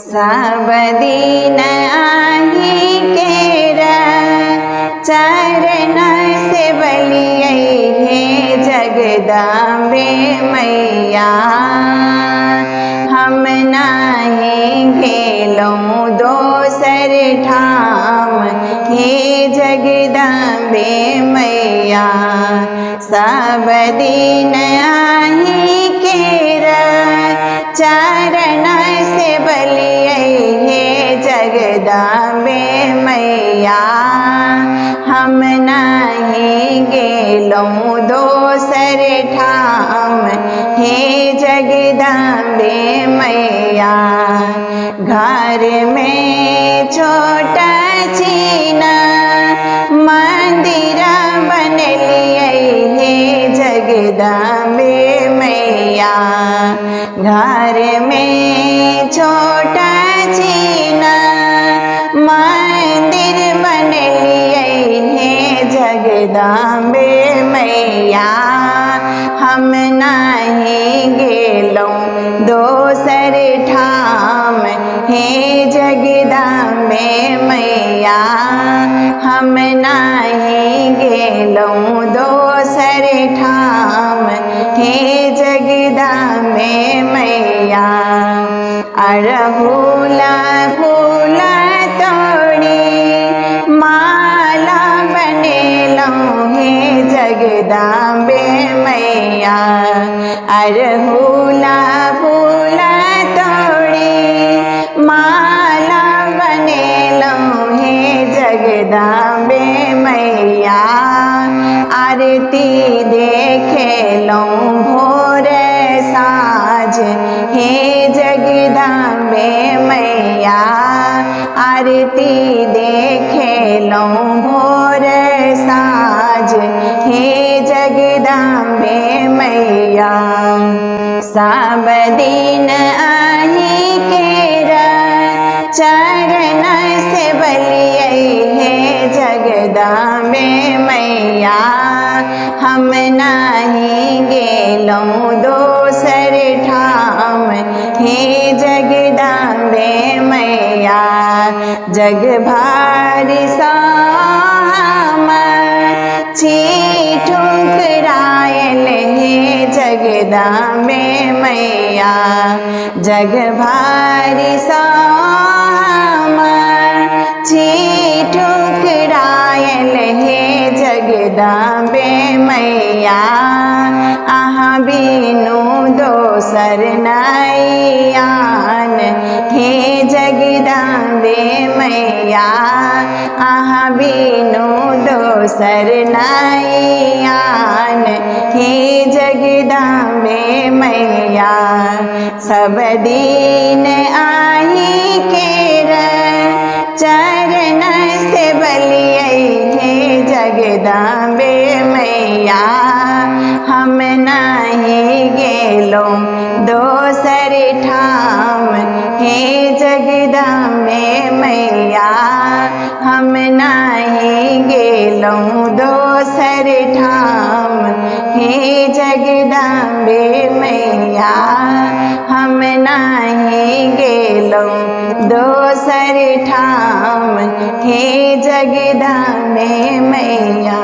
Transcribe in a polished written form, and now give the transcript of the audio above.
सब दिन आही केर चरण से बलियै हे जगदम्बे मैया। हम नाही गेलहुँ दोसर ठाम हे जगदम्बे मैया। सब दिन आही केर चरण से बलियै हे जगदम्बे मैया। हम नाही गेलहुँ दोसर ठाम हे जगदम्बे मैया। घर में छोटा चीना मंदिर बनलियै हे जगदम्बे मैया। घर में छोटा चीना मंदिर बनलियै हे जगदम्बे मैया। हम नाही गेलहुँ दोसर ठाम हे जगदम्बे मैया। हम नाही गेलहुँ दोसर ठाम हे जगदम्बे मैया। अड़हुला फूल तोड़ी माला बनेलहुँ हे जगदम्बे मैया। अड़हुला फूल तोड़ी माला बनेलहुँ हे जगदम्बे मैया। आरती देखेलहुँ भोर साँझ हे जगदम्बे मैया। आरती देखेलहुँ भोर साँझ हे जगदम्बे मैया। सब दिन आही केर चरण से बलियै हे जगदम्बे मैया। हम नाही गेलहुँ दोसर ठाम हे जगदम्बे मैया। जग भारी हम छी ठुकरायल हे जगदम्बे मैया। जग भारी हम छी ठुकरायल हे जगदम्बे मैया। अहाँ बिनु दोसर नहि आन हे जगदम्बे मैया। अहाँ बिनु दोसर नहि आन हे जगदम्बे मैया। सब दिन आही केर चरण से बलियै हे जगदम्बे मैया। हम नाही गेलहुँ दोसर ठाम हे जगदम्बे मैया। हम नाही गेलहुँ दोसर ठाम हे जगदम्बे मैया। हम नाही गेलहुँ दोसर ठाम हे जगदम्बे मैया।